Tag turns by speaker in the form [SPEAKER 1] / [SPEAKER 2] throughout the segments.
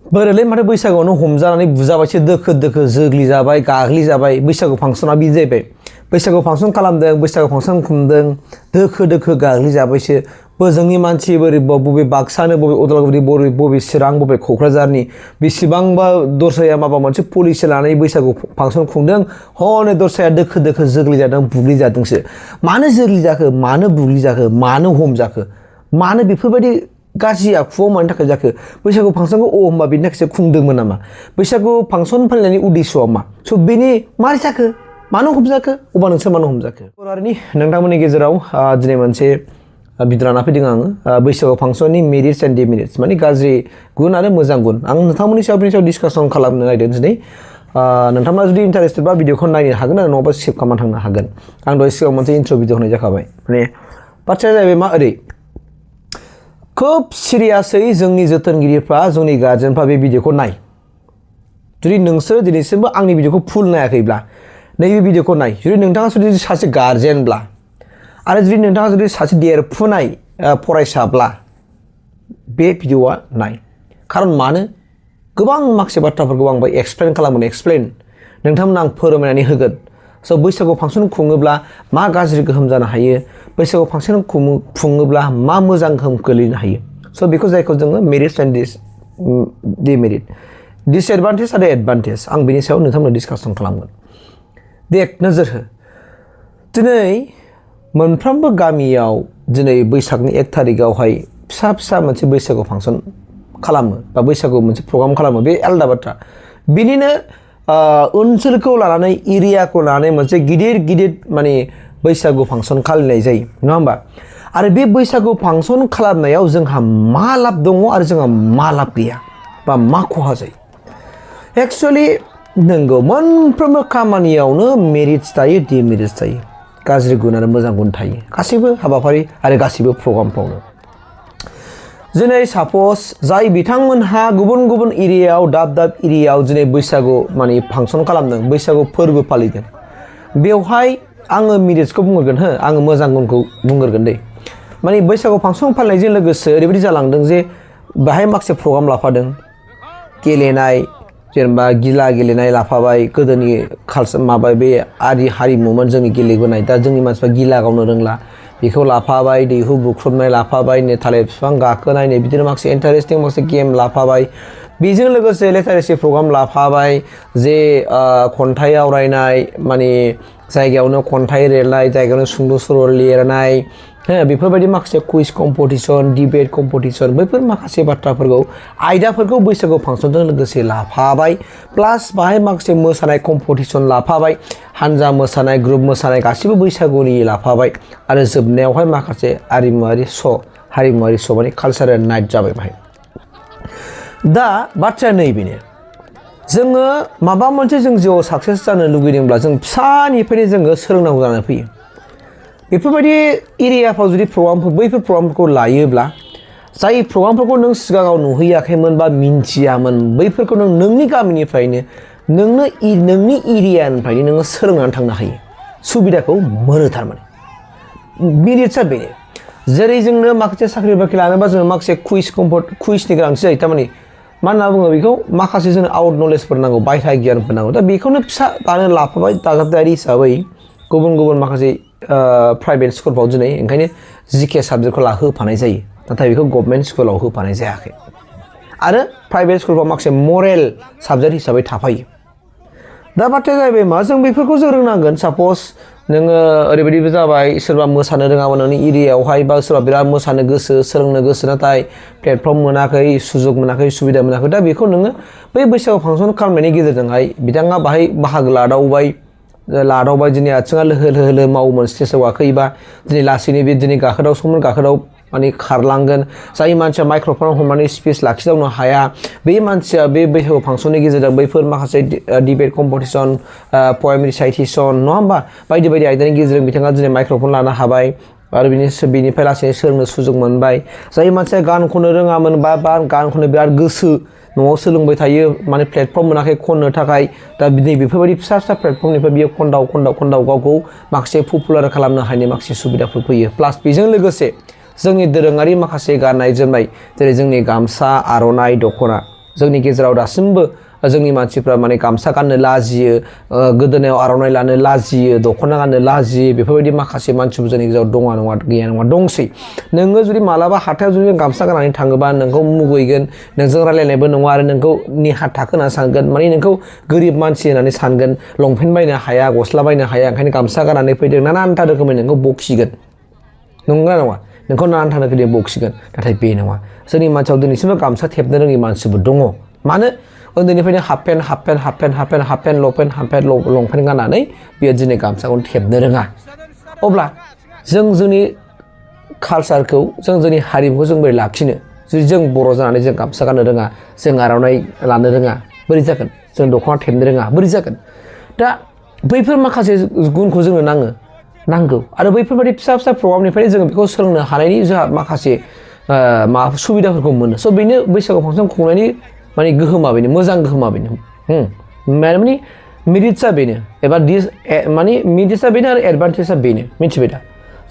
[SPEAKER 1] बोरैलै माथो बैसागुआवनो हमजानानै बुजाबायसो दोखो दोखो जोग्लिजाबाय गाग्लिजाबाय बैसागु फांसना बिदि जाहैबाय बैसागु फांसन खालामदों बैसागु फांसन खुंदों दोखो दोखो गाग्लिजाबायसो बोजोंनि मानसि बोरै बबे बाक्सानो बबे उदालगुरि बबे चिरां बबे क'क्राझारनि बेसेबांबा दस्राया माबा मोनसे पलिसि लानानै बैसागु फांसन खुंदों हनै दस्राया दोखो दोखो जोग्लिजादों बुग्लिजादोंसो मानो जोग्लिजाखो मानो बुग्लिजाखो मानो हमजाखो मानो बेफोरबायदि गाज्रि आखुआव मानि थाखाय जाखो बैसागु फांसनखौ होमबा बेनि थाखायसो खुंदोंमोन नामा बैसागु फांसन फालिनायनि उद्देश्यआ मा स' बेनि मारै जाखो मानो हमजाखो अबा नोंसोर मानो हमजाखो बर'हारिनि नोंथांमोननि गेजेराव दिनै मोनसे भिडिअ लाना फैदों आङो बैसागु फांसननि मेरिट्स एन्ड डिमेरिट्स माने गाज्रि गुन आरो मोजां गुन आं नोंथांमोननि सायाव डिसकासन खालामनो नागिरदों दिनै नोंथांमोना जुदि इन्टारेस्टेड बा भिडिअखौ नायनो हागोन आरो नङाबा सेभ खालामना थांनो हागोन आं दहाय सिगाङाव मोनसे इन्ट्र' भिडिअ होनाय जाखाबाय माने बाथ्राया जाहैबाय मा ओरै खोब सिरियासै जोंनि जोथोनगिरिफ्रा जोंनि गार्जेनफ्रा बे भिडिअखौ नाय जुदि नोंसोर दिनैसिमबो आंनि भिडिअखौ फुल नायाखैब्ला नैबे भिडिअखौ नाय जुदि नोंथाङा जुदि सासे गार्जेनब्ला आरो जुदि नोंथाङा जुदि सासे देरफुनाय फरायसाब्ला बे भिडिअआ नाय खारन मानो गोबां माखासे बाथ्राफोरखौ आंबो एक्सप्लेन खालामगोन नोंथांमोन आं फोरमायनानै होगोन स' बैसागु फांसन खुङोब्ला मा गाज्रि गोहोम जानो हायो बैसागु फांसन खुङोब्ला मा मोजां गोहोम गोलैनो हायो स' बेखौ जायखौ जोङो मेरिट्स एन्ड डिमेरिट डिसएडभान्टेज आरो एडभान्टेज आं बेनि सायाव नोंथांमोन डिसकासन खालामगोन देख नोजोर हो दिनै मोनफ्रोमबो गामियाव दिनै बैसागनि 1 थारिखआवहाय फिसा मोनसे बैसागु फांसन खालामो बा बैसागु मोनसे प्रग्राम खालामो बे आलादा बाथ्रा बिनिनो ओनसोलखौ लानानै एरियाखौ लानानै मोनसे गिदिर माने बैसागु फांसन खालामनाय जायो नङा होमबा आरो बे बैसागु फांसन खालामनायाव जोंहा मा लाब दङ आरो जोंहा मा लाब गैया बा मा खहा जायो एक्चुअलि नंगौ मोनफ्रोमबो खामानियावनो मेरिट्स थायो डिमेरिट्स थायो गाज्रि गुन आरो मोजां गुन थायो गासैबो हाबाफारि आरो गासैबो प्रग्रामफ्रावनो दिनै साप'ज जाय बिथांमोनहा गुबुन एरियायाव दाब एरियायाव दिनै बैसागु माने फांसन खालामदों बैसागु फोरबो फालिदों बेवहाय आङो मेरिट्सखौ बुंगोन हो आङो मोजां गुनखौ बुंगोन दै माने बैसागु फांसन फालिनायजों लोगोसे ओरैबायदि जालांदों जे बाहाय माखासे प्रग्राम लाफादों गेलेनाय जेनेबा गिला गेलेनाय लाफाबाय गोदोनि कालचार माबा बे हारिमुमोन जोंनि गेलेबोनाय दा जोंनि मानसिफ्रा गिला गावनो रोंला बेखौ लाफाबाय दैहु बुख्रुबनाय लाफाबाय नै थालिर बिफां गाखोनाय नै बिदिनो माखासे इन्टारेस्टिं माखासे गेम लाफाबाय बेजों लोगोसे लिटारेसि प्रग्राम लाफाबाय जे खन्थाइ आवरायनाय माने जायगायावनो खन्थाइ लिरनाय जायगायावनो सुंद' सल' लिरनाय बेफोरबायदि माखासे कुइज कम्पिटिसन डिबेट कम्पिटिसन बैफोर माखासे बाथ्राफोरखौ आयदाफोरखौ बैसागु फांसनजों लोगोसे लाफाबाय प्लास बाहाय माखासे मोसानाय कम्पिटिसन लाफाबाय हानजा मोसानाय ग्रुप मोसानाय गासिबो बैसागुनि लाफाबाय आरो जोबनायावहाय माखासे हारिमुवारि श' माने कालचारेल नाइट जाबाय बाहाय दा बाथ्राया नैबेनो जोङो माबा मोनसे जों जिउआव साक्सेस जानो लुगैदोंब्ला जों फिसानिफ्रायनो जोङो सोलोंनांगौ जानानै फैयो बेफोरबायदि एरियाफ्राव जुदि बैफोर प्रग्रामफोरखौ लायोब्ला जाय प्रग्रामफोरखौ नों सिगाङाव नुहैयाखैमोन बा मिन्थियामोन बैफोरखौ नोंनि गामिनिफ्रायनो नोंनि एरियानिफ्रायनो नोङो सोलोंनानै थांनो हायो सुबिदाखौ मोनो थारमाने मेरिट्सआ बेनो जेरै जोंनो माखासे साख्रि बाख्रि लानोबा जोङो माखासे कुइजनि गोनांथि जायो थारमाने मा होनना बुङो बेखौ माखासे जोंनो आउट नलेजफोर नांगौ बायह्रा गियानफोर नांगौ दा बेखौनो फिसा दानो लाफाबाय दाजाबदारि हिसाबै गुबुन माखासे प्राइभेट स्कुलफ्राव दिनै ओंखायनो जिके साबजेक्टखौ होफानाय जायो नाथाय बेखौ गभर्नमेन्ट स्कुलाव होफानाय जायाखै आरो प्राइभेट स्कुलफ्राव माखासे मरेल साबजेक्ट हिसाबै थाफायो दा बाथ्राया जाहैबाय मा जों बेफोरखौ जों रोंनांगोन साप'ज नोङो ओरैबायदिबो जाबाय सोरबा मोसानो रोङामोन नोंनि एरियायावहाय बा सोरबा बिराद मोसानो गोसो सोलोंनो गोसो नाथाय प्लेटफर्म मोनाखै सुजुग मोनाखै सुबिदा मोनाखै दा बेखौ नोङो बै बैसागु फांसन खालामनायनि गेजेरजोंहाय बिथाङा बाहाय बाहागो लादावबाय दिनै आथिङा लोहो मावोमोन स्टेजआव गाखोयोबा दिनै लासैनो बे दिनै गाखोदाव माने खारलांगोन जाय मानसिया माइक्र'फन हमनानै स्पिच लाखिदावनो हाया बे मानसिया बे बैसागु फांसननि गेजेरजों बैफोर माखासे डिबेट कम्पिटिसन पएम रिसाइटेसन नङा होमबा बायदि आयदानि गेजेरजों बिथाङा दिनै माइक्र'फन लानो हाबाय आरो बिनिफ्राय लासैनो सोलोंनो सुजुग मोनबाय जाय मानसिया गान खननो रोङामोन बा गान खननो बिराद गोसो न'आव सोलोंबाय थायो माने प्लेटफर्म मोनाखै खननो थाखाय दा दिनै बेफोरबायदि फिसा प्लेटफर्मनिफ्राय बियो खन्दाव गावखौ माखासे पपुलार खालामनो हानाय माखासे सुबिदाफोर फैयो प्लास बेजों लोगोसे जोंनि दोरोङारि माखासे गाननाय जोमनाय जेरै जोंनि गामसा आर'नाइ दख'ना जोंनि गेजेराव दासिमबो जोंनि मानसिफ्रा माने गामसा गाननो लाजियो गोदोनायाव आर'नाइ लानो लाजियो दख'ना गाननो लाजियो बेफोरबायदि माखासे मानसिफोर जोंनि गेजेराव दङ नङा गैया नङा दंसै नोङो जुदि मालाबा हाथायाव जुदि गामसा गाननानै थाङोबा नोंखौ मुगैगोन नोंजों रायलायनायबो नङा आरो नोंखौ नेहाथ थाखो होनना सानगोन माने नोंखौ गोरिब मानसि होननानै सानगोन लंपेन्ट बायनो हाया गस्ला बायनो हाया ओंखायनो गामसा गाननानै फैदों नानानथा रोखोमै नोंखौ बखिगोन नंगौना नङा नोंखौ नानानथा रोखोमै बखिगोन नाथाय बे नङा जोंनि मानसियाव दिनैसिमबो गामसा थेबनो रोङि मानसिबो दङ मानो उन्दैनिफ्रायनो हाफ पेन्ट लंपेन्ट गाननानै बियो दिनै गामसाखौनो थेबनो रोङा अब्ला जों जोंनि कालसारखौ जोंनि हारिमुखौ जों बोरै लाखिनो जुदि जों बर' जानानै जों गामसा गाननो रोङा जों आर'नाइ लानो रोङा बोरै जागोन जों दख'ना थेबनो रोङा बोरै जागोन दा बैफोर माखासे गुनखौ जोंनो नांगौ आरो बैफोरबायदि फिसा फिसा प्रग्रामनिफ्रायनो जोङो बेखौ सोलोंनो हानायनि जोंहा माखासे माबा सुबिदाफोरखौ मोनो स' बेनो बैसागु फांसन खुंनायनि माने गोहोमा बेनो मोजां गोहोमा बेनो माने मेरिट्सआ बेनो एबा माने मेरिट्सआ बेनो आरो एडभान्टेजआ बेनो मिथिबाय दा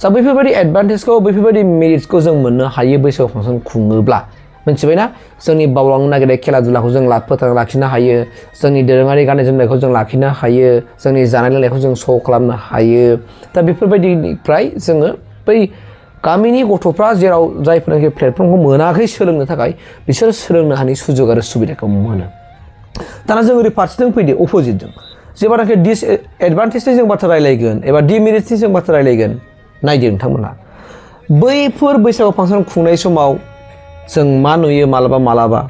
[SPEAKER 1] सा बैफोरबायदि एडभान्टेजखौ बैफोरबायदि मेरिट्सखौ जों मोननो हायो बैसागु फांसन खुङोब्ला मिथिबायना जोंनि बावलांनो नागिरनाय खेला दुलाखौ जों फोथांना लाखिनो हायो जोंनि दोरोङारि गाननाय जोमनायखौ जों लाखिनो हायो जोंनि जानाय लोंनायखौ जों श' खालामनो हायो दा बेफोरबायदिनिफ्राय जोङो बै गामिनि गथ'फ्रा जेराव जायफोरनाखि प्लेटफर्मखौ मोनाखै सोलोंनो थाखाय बिसोर सोलोंनो हानाय सुजुग आरो सुबिदाखौ मोनो दाना जों ओरै फारसेथिं फैदो अपोजिटजों जेब्लानाखि डिसएडभान्टेजनि जों बाथ्रा रायलायगोन एबा डिमेरिट्सनि जों बाथ्रा रायलायगोन नायदो नोंथांमोनहा बैफोर बैसागु फांसन खुंनाय समाव जों मा नुयो मालाबा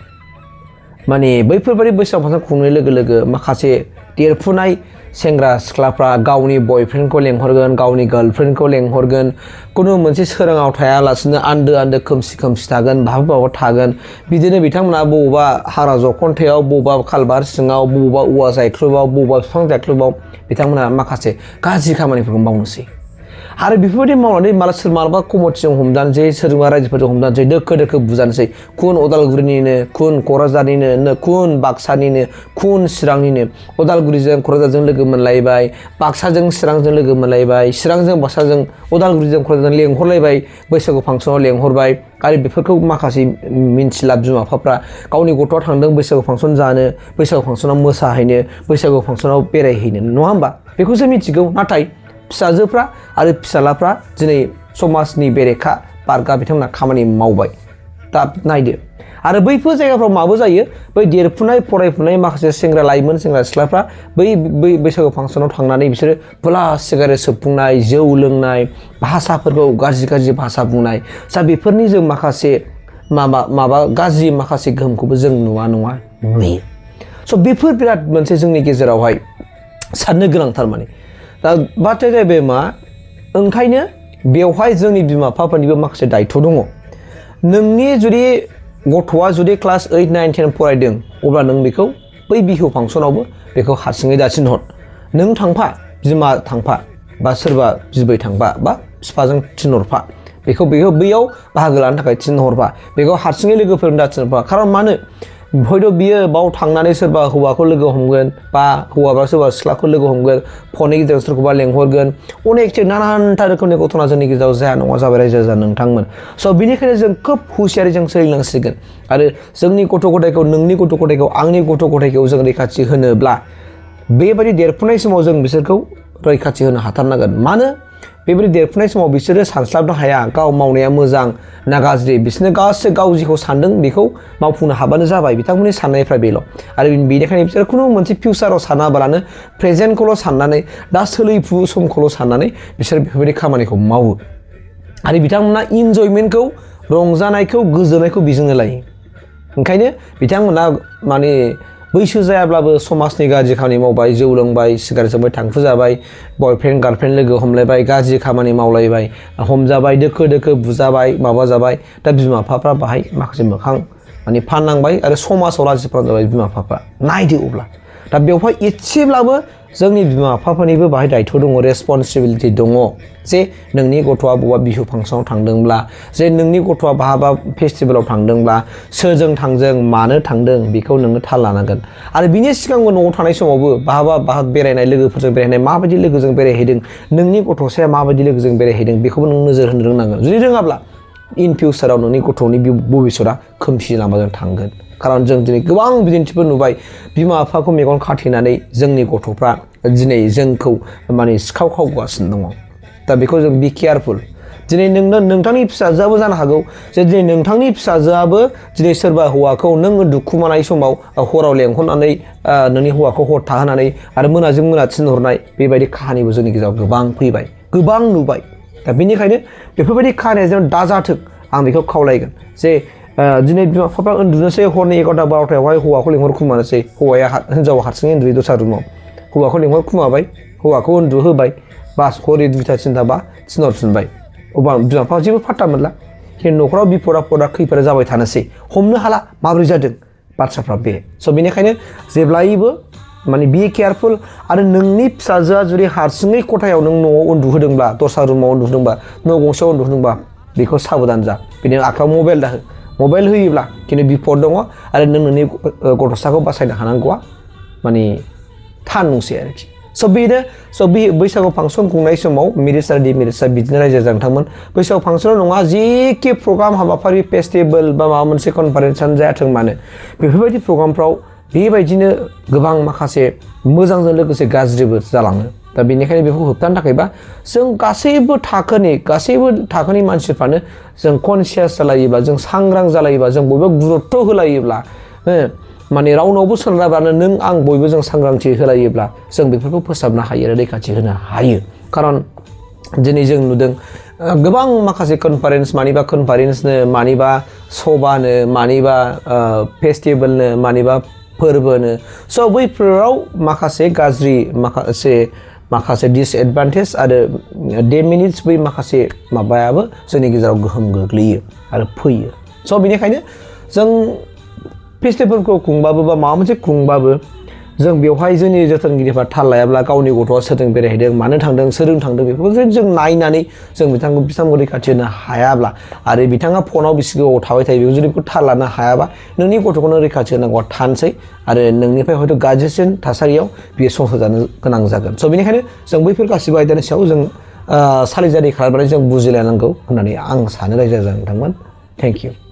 [SPEAKER 1] माने बैफोरबायदि बैसागु फांसन खुंनाय लोगो लोगो माखासे देरफुनाय सेंग्रा सिख्लाफ्रा गावनि बयफ्रेन्डखौ लेंहरगोन गावनि गार्लफ्रेन्डखौ लेंहरगोन खुनु मोनसे सोराङाव थायालासिनो आन्दो खोमसि थागोन बहाबा थागोन बिदिनो बिथांमोना बबेबा हाग्रा जखन्थायाव बबेबा खालबार सिङाव बबेबा औवा जायख्लुबाव बबेबा बिफां जायख्लुबाव बिथांमोना माखासे गाज्रि खामानिफोरखौ मावनोसै आरो बेफोरबायदि मावनानै मालाबा कमिटिजों हमजानोसै सोरजोंबा रायजोफोरजों हमजानोसै दोखो बुजानोसै खुन उदालगुरिनिनो खुन क'क्राझारनिनो खुन बाक्सानिनो खुन चिरांनिनो उदालगुरिजों क'क्राझारजों लोगो मोनलायबाय बाक्साजों चिरांजों लोगो मोनलायबाय चिरांजों बाक्साजों उदालगुरिजों क'क्राझारजों लेंहरलायबाय बैसागु फांसनाव लेंहरबाय आरो बेफोरखौ माखासे मिन्थिला बिमा बिफाफ्रा गावनि गथ'आ थांदों बैसागु फांसन जानो बैसागु फांसनाव मोसाहैनो बैसागु फांसनाव बेरायहैनो नङा होमबा बेखौ जों मिथिगौ नाथाय फिसाजोफ्रा आरो फिसालाफ्रा दिनै समाजनि बेरेखा बारगा बिथांमोना खामानि मावबाय दा नायदो आरो बैफोर जायगाफ्राव माबो जायो बै देरफुनाय फरायफुनाय माखासे लाइमोन सेंग्रा सिख्लाफ्रा बै बैसागु फांसनाव थांनानै बिसोरो प्लास सिगारेट सोबफुंनाय जौ लोंनाय भाषाफोरखौ गाज्रि भाषा बुंनाय दा बेफोरनि जों माखासे माबा गाज्रि माखासे गोहोमखौबो जों नुवा नङा नुयो स' बेफोर बिराद मोनसे जोंनि गेजेरावहाय साननो गोनांथार माने दा बाथ्राया जाहैबाय मा ओंखायनो बेवहाय जोंनि बिमा बिफाफोरनिबो माखासे दायथ' दङ नोंनि जुदि गथ'आ जुदि क्लास 8, 9, 10 फरायदों अब्ला नों बेखौ बै बिहु फांसनावबो बेखौ हारसिङै दासिनहर नों थांफा बिमा थांफा बा सोरबा बिबै थांफा बा बिफाजों थिनहरफा बेखौ बैयाव बाहागो लानो थाखाय थिनहरफा बेखौ हारसिङै लोगोफोरजों दाथिनहरफा खारन मानो हयथ' बियो बाव थांनानै सोरबा हौवाखौ लोगो हमगोन बा हौवाबा सोरबा सिख्लाखौ लोगो हमगोन फननि गेजेरजों सोरखौबा लेंहरगोन अनेकथा नानानथा रोखोमनि घटना जोंनि गेजेराव जाया नङा जाबाय रायजो राजा नोंथांमोन स' बिनिखायनो जों खोब हुसियारै जों सोलिनांसिगोन आरो जोंनि गथ' गथायखौ नोंनि गथ' गथायखौ आंनि गथ' गथायखौ जों रैखाथि होनोब्ला बेबायदि देरफुनाय समाव जों बिसोरखौ रैखाथि होनो हाथारनांगोन मानो बेबायदि देरफुनाय समाव बिसोरो सानस्लाबनो हाया गाव मावनाया मोजां ना गाज्रि बिसोरनो गासै गाव जिखौ सानदों बेखौ मावफुंनो हाबानो जाबाय बिथांमोननि साननायफ्रा बेल' आरो बेनिखायनो बिसोर खुनु मोनसे फिउचाराव सानाबालानो प्रेजेन्टखौल' साननानै दा सोलिफु समखौल' साननानै बिसोर बेफोरबायदि खामानिखौ मावो आरो बिथांमोना इन्जयमेन्टखौ रंजानायखौ गोजोननायखौ बेजोंनो लायो ओंखायनो बिथांमोना माने बैसो जायाब्लाबो समाजनि गाज्रि खामानि मावबाय जौ लोंबाय सिगारेट सोबबाय थांखु जाबाय बयफ्रेन्ड गार्लफ्रेन्ड लोगो हमलायबाय गाज्रि खामानि मावलायबाय हमजाबाय दोखो बुजाबाय माबा जाबाय दा बिमा बिफाफ्रा बाहाय माखासे मोखां माने फाननांबाय आरो समाजाव लाजि फोनांजाबाय बिमा बिफाफ्रा नायदो अब्ला दा बेवहाय एसेब्लाबो जोंनि बिमा बिफाफोरनिबो बाहाय दायथ' दङ रेसपन्सिबिलिटि दङ जे नोंनि गथ'आ बबेबा बिहु फांसनाव थांदोंब्ला जे नोंनि गथ'आ बहाबा फेस्टिभेलाव थांदोंब्ला सोरजों थांदों मानो थांदों बेखौ नोङो थाल लानांगोन आरो बिनि सिगांबो न'आव थानाय समावबो बहाबा बेरायनाय लोगोफोरजों बेरायनाय माबायदि लोगोजों बेरायहैदों नोंनि गथ'साया माबायदि लोगोजों बेरायहैदों बेखौबो नों नोजोर होनो रोंनांगोन जुदि रोङाब्ला इन फिउचाराव नोंनि गथ'नि भबिसतआ खोमसि लामाजों थांगोन खारन जों दिनै गोबां बिदिन्थिफोर नुबाय बिमा बिफाखौ मेगन खाथेनानै जोंनि गथ'फ्रा दिनै जोंखौ माने सिखाव खावगासिनो दङ दा बेखौ जों बि केयारफुल दिनै नोंथांनि फिसाजोआबो जानो हागौ जे दिनै नोंथांनि फिसाजोआबो दिनै सोरबा हौवाखौ नों दुखुमानाय समाव हराव लेंहरनानै नोंनि हौवाखौ हर थाहोनानै आरो मोनाजों मोना थिनहरनाय बेबायदि खाहानिबो जोंनि गेजेराव गोबां फैबाय गोबां नुबाय दा बेनिखायनो बेफोरबायदि खाहानिया जेन दाजाथों आं बेखौ खावलायगोन जे दिनै बिमा बिफाफ्रा उन्दुनोसै हरनि 11टा 12टायावहाय हौवाखौ लेंहरखुमानोसै हौवाया हिन्जावा हारसिङै उन्दुयो दस्रा रुमाव हौवाखौ लेंहरखुमाबाय हौवाखौ उन्दुहोबाय बास हरनि 2टा 3टा बा थिनहरफिनबाय अब्ला बिमा बिफा जेबो फात्ता मोनला खिन्थु न'खराव बिपद आफदा खैफोदा जाबाय थानोसै हमनो हाला माबोरै जादों बाथ्राफ्रा बे स' बेनिखायनो जेब्लायबो माने बि केयारफुल आरो नोंनि फिसाजोआ जुदि हारसिङै खथायाव नों न'आव उन्दुहोदोंब्ला दस्रा रुमाव उन्दुहोदोंबा न' गंसेयाव उन्दुहोदोंबा बेखौ साबधान जा बिनि आखायाव मबाइल दाहो मबाइल होयोब्ला खिन्थु बिपद दङ आरो नों नोंनि गथ'साखौ बासायनो हानांगौआ माने थान नंसै आरोखि स' बेनो स' बे बैसागु फांसन खुंनाय समाव मेरिज आरो डिमेरिजआ बिदिनो रायजो जादोंमोन बैसागु फांसनाव नङा जिखि प्रग्राम हाबाफारि फेस्टिभेल बा माबा मोनसे कनफारेन्सआनो जायाथों मानो बेफोरबायदि प्रग्रामफ्राव बेबायदिनो गोबां माखासे मोजांजों लोगोसे गाज्रिबो जालाङो दा बेनिखायनो बेखौ होबथानो थाखायबा जों गासैबो थाखोनि मानसिफ्रानो जों कनसियास जालायोब्ला जों सांग्रां जालायोब्ला जों बयबो गुरुत्थ होलायोब्ला माने रावनावबो सोनाराब्लानो नों आं बयबो जों सांग्रांथि होलायोब्ला जों बेफोरखौ फोसाबनो हायो आरो रैखाथि होनो हायो खारन दिनै जों नुदों गोबां माखासे कनफारेन्सनो मानिबा सभानो मानिबा फेस्टिभेलनो मानिबा फोरबोनो स' बैफोराव माखासे गाज्रि माखासे डिसएडभान्टेज आरो डेमेरिट्स बै माखासे माबायाबो जोंनि गेजेराव गोहोम गोग्लैयो आरो फैयो स' बेनिखायनो जों फेस्टिभेलखौ खुंबाबो बा माबा मोनसे खुंबाबो जों बेवहाय जोंनि जोथोनगिरिफ्रा थाल लायाब्ला गावनि गथ'आ सोरजों बेरायहैदों मानो थांदों सोरजों थांदों बेफोरखौ जों नायनानै जों बिथांखौ रैखाथि होनो हायाब्ला आरो बिथाङा फनाव बेसे गोबाव थाबाय थायो बेखौ जुदि थाल लानो हायाबा नोंनि गथ'खौनो रैखाथि होनांगौआ थानोसै आरो नोंनिफ्राय हयथ' गाज्रिसिन थासारियाव बियो संसार जानो गोनां जागोन स' बेनिखायनो जों बैफोर गासिबो आयदानि सायाव जों सालिजारि खालामनानै जों बुजिलायनांगौ होननानै आं सानो रायजो जादों नोंथांमोन थेंक इउ